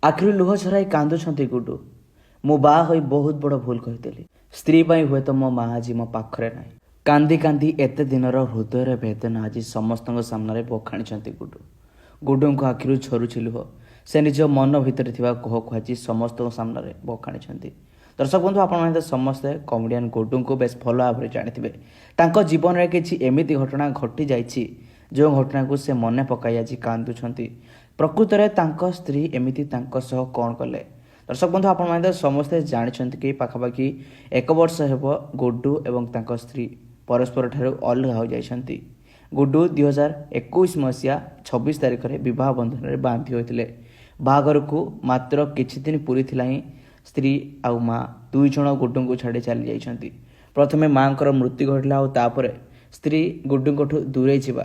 ଆଖିରୁ ଲୁହ ଝରାଇ କାନ୍ଦୁଛନ୍ତି ଗୁଡୁ। ମୁଁ ବାହା ହୋଇ ବହୁତ ବଡ଼ ଭୁଲ କରିଦେଲି। ସ୍ତ୍ରୀ ପାଇଁ ହୁଏତ ମୋ ମା ଆଜି ମୋ ପାଖରେ ନାହିଁ। କାନ୍ଦି କାନ୍ଦି ଏତେ ଦିନର ହୃଦୟର ବେଦନା ଆଜି ସମସ୍ତଙ୍କ ସାମ୍ନାରେ ବଖାଣିଛନ୍ତି ଗୁଡୁ। ଗୁଡୁଙ୍କ ଆଖିରୁ ଝରୁଛି ଲୁହ। ସେ ନିଜ ମନ ଭିତରେ ଥିବା କୋହକୁ ଆଜି ସମସ୍ତଙ୍କ ସାମ୍ନାରେ ବଖାଣିଛନ୍ତି। ଦର୍ଶକ ବନ୍ଧୁ, ଆପଣମାନେ ତ ସମସ୍ତେ କମେଡ଼ିଆନ୍ ଗୁଡୁଙ୍କୁ ବେଶ ଭଲ ଭାବରେ ଜାଣିଥିବେ। ତାଙ୍କ ଜୀବନରେ କିଛି ଏମିତି ଘଟଣା ଘଟିଯାଇଛି, ଯେଉଁ ଘଟଣାକୁ ସେ ମନେ ପକାଇ ଆଜି କାନ୍ଦୁଛନ୍ତି। ପ୍ରକୃତରେ ତାଙ୍କ ସ୍ତ୍ରୀ ଏମିତି ତାଙ୍କ ସହ କ'ଣ କଲେ? ଦର୍ଶକ ବନ୍ଧୁ, ଆପଣମାନେ ତ ସମସ୍ତେ ଜାଣିଛନ୍ତି କି ପାଖାପାଖି ଏକ ବର୍ଷ ହେବ ଗୁଡୁ ଏବଂ ତାଙ୍କ ସ୍ତ୍ରୀ ପରସ୍ପର ଠାରୁ ଅଲଗା ହୋଇଯାଇଛନ୍ତି। ଗୁଡୁ 2021 ମସିହା 26 ତାରିଖରେ ବିବାହ ବନ୍ଧନରେ ବାନ୍ଧି ହୋଇଥିଲେ। ବାହାଘରକୁ ମାତ୍ର କିଛି ଦିନ ପୁରିଥିଲା ହିଁ ସ୍ତ୍ରୀ ଆଉ ମା ଦୁଇ ଜଣ ଗୁଡୁଙ୍କୁ ଛାଡ଼ି ଚାଲି ଯାଇଛନ୍ତି। ପ୍ରଥମେ ମାଙ୍କର ମୃତ୍ୟୁ ଘଟିଲା ଆଉ ତାପରେ ସ୍ତ୍ରୀ ଗୁଡୁଙ୍କଠୁ ଦୂରେଇ ଯିବା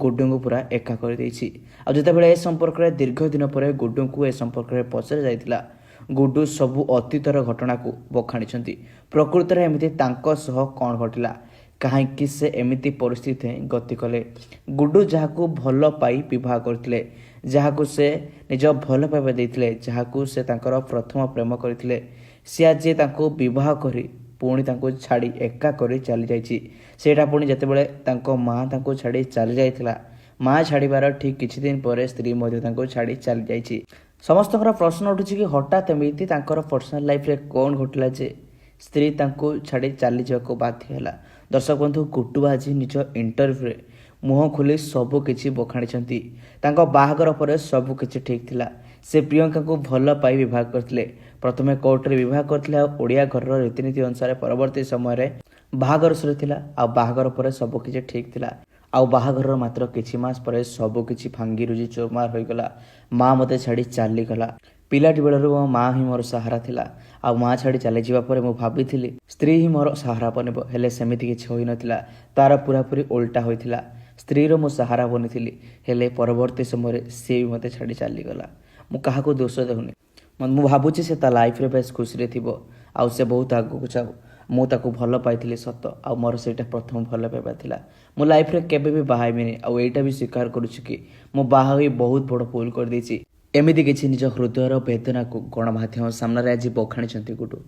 ଗୁଡୁଙ୍କୁ ପୁରା ଏକା କରିଦେଇଛି। ଆଉ ଯେତେବେଳେ ଏ ସମ୍ପର୍କରେ ଦୀର୍ଘ ଦିନ ପରେ ଗୁଡୁଙ୍କୁ ଏ ସମ୍ପର୍କରେ ପଚରା ଯାଇଥିଲା, ଗୁଡୁ ସବୁ ଅତୀତର ଘଟଣାକୁ ବଖାଣିଛନ୍ତି। ପ୍ରକୃତରେ ଏମିତି ତାଙ୍କ ସହ କ'ଣ ଘଟିଲା? କାହିଁକି ସେ ଏମିତି ପରିସ୍ଥିତି ଗତି କଲେ? ଗୁଡୁ ଯାହାକୁ ଭଲ ପାଇ ବିବାହ କରିଥିଲେ, ଯାହାକୁ ସେ ନିଜ ଭଲ ପାଇବା ଦେଇଥିଲେ, ଯାହାକୁ ସେ ତାଙ୍କର ପ୍ରଥମ ପ୍ରେମ କରିଥିଲେ, ସେ ଆଜି ତାଙ୍କୁ ବିବାହ କରି ପୁଣି ତାଙ୍କୁ ଛାଡ଼ି ଏକା କରି ଚାଲିଯାଇଛି। ସେଇଟା ପୁଣି ଯେତେବେଳେ ତାଙ୍କ ମା ତାଙ୍କୁ ଛାଡ଼ି ଚାଲି ଯାଇଥିଲା। ମା ଛାଡ଼ିବାର ଠିକ୍ କିଛି ଦିନ ପରେ ସ୍ତ୍ରୀ ମଧ୍ୟ ତାଙ୍କୁ ଛାଡ଼ି ଚାଲିଯାଇଛି। ସମସ୍ତଙ୍କର ପ୍ରଶ୍ନ ଉଠୁଛି କି ହଠାତ୍ ଏମିତି ତାଙ୍କର ପର୍ସନାଲ ଲାଇଫରେ କ'ଣ ଘଟିଲା ଯେ ସ୍ତ୍ରୀ ତାଙ୍କୁ ଛାଡ଼ି ଚାଲିଯିବାକୁ ବାଧ୍ୟ ହେଲା? ଦର୍ଶକ ବନ୍ଧୁ, ଗୁଡୁ ଆଜି ନିଜ ଇଣ୍ଟରଭ୍ୟୁରେ ମୁହଁ ଖୋଲି ସବୁ କିଛି ବଖାଣିଛନ୍ତି। ତାଙ୍କ ବାହାଘର ପରେ ସବୁ କିଛି ଠିକ୍ ଥିଲା। ସେ ପ୍ରିୟଙ୍କାଙ୍କୁ ଭଲ ପାଇ ବିବାହ କରିଥିଲେ। ପ୍ରଥମେ କୋର୍ଟରେ ବିବାହ କରିଥିଲେ ଆଉ ଓଡ଼ିଆ ଘରର ରୀତିନୀତି ଅନୁସାରେ ପରବର୍ତ୍ତୀ ସମୟରେ ବାହାଘର ସରିଥିଲା। ଆଉ ବାହାଘର ପରେ ସବୁ କିଛି ଠିକ୍ ଥିଲା। ଆଉ ବାହାଘରର ମାତ୍ର କିଛି ମାସ ପରେ ସବୁ କିଛି ଭାଙ୍ଗିରୁଜି ଚୁରମାର ହୋଇଗଲା। ମା ମୋତେ ଛାଡ଼ି ଚାଲିଗଲା। ପିଲାଟି ବେଳରୁ ମୋ ମା ହିଁ ମୋର ସାହାରା ଥିଲା। ଆଉ ମା ଛାଡ଼ି ଚାଲିଯିବା ପରେ ମୁଁ ଭାବିଥିଲି ସ୍ତ୍ରୀ ହିଁ ମୋର ସାହାରା ବନିବ। ହେଲେ ସେମିତି କିଛି ହୋଇନଥିଲା। ତାର ପୁରାପୁରି ଓଲଟା ହୋଇଥିଲା। ସ୍ତ୍ରୀର ମୁଁ ସାହାରା ବନିଥିଲି, ହେଲେ ପରବର୍ତ୍ତୀ ସମୟରେ ସିଏ ବି ମୋତେ ଛାଡ଼ି ଚାଲିଗଲା। ମୁଁ କାହାକୁ ଦୋଷ ଦେଉନି। ମୁଁ ଭାବୁଛି ସେ ତା ଲାଇଫରେ ବେଶ ଖୁସିରେ ଥିବ ଆଉ ସେ ବହୁତ ଆଗକୁ ଯାଉ। ମୁଁ ତାକୁ ଭଲ ପାଇଥିଲି ସତ, ଆଉ ମୋର ସେଇଟା ପ୍ରଥମ ଭଲ ପାଇବା ଥିଲା। ମୁଁ ଲାଇଫରେ କେବେ ବି ବାହା ହେବିନି ଆଉ ଏଇଟା ବି ସ୍ୱୀକାର କରୁଛି କି ମୁଁ ବାହା ହୋଇ ବହୁତ ବଡ଼ ଭୁଲ କରିଦେଇଛି। ଏମିତି କିଛି ନିଜ ହୃଦୟର ବେଦନାକୁ ଗଣମାଧ୍ୟମ ସାମ୍ନାରେ ଆଜି ବଖାଣିଛନ୍ତି ଗୁଡୁ।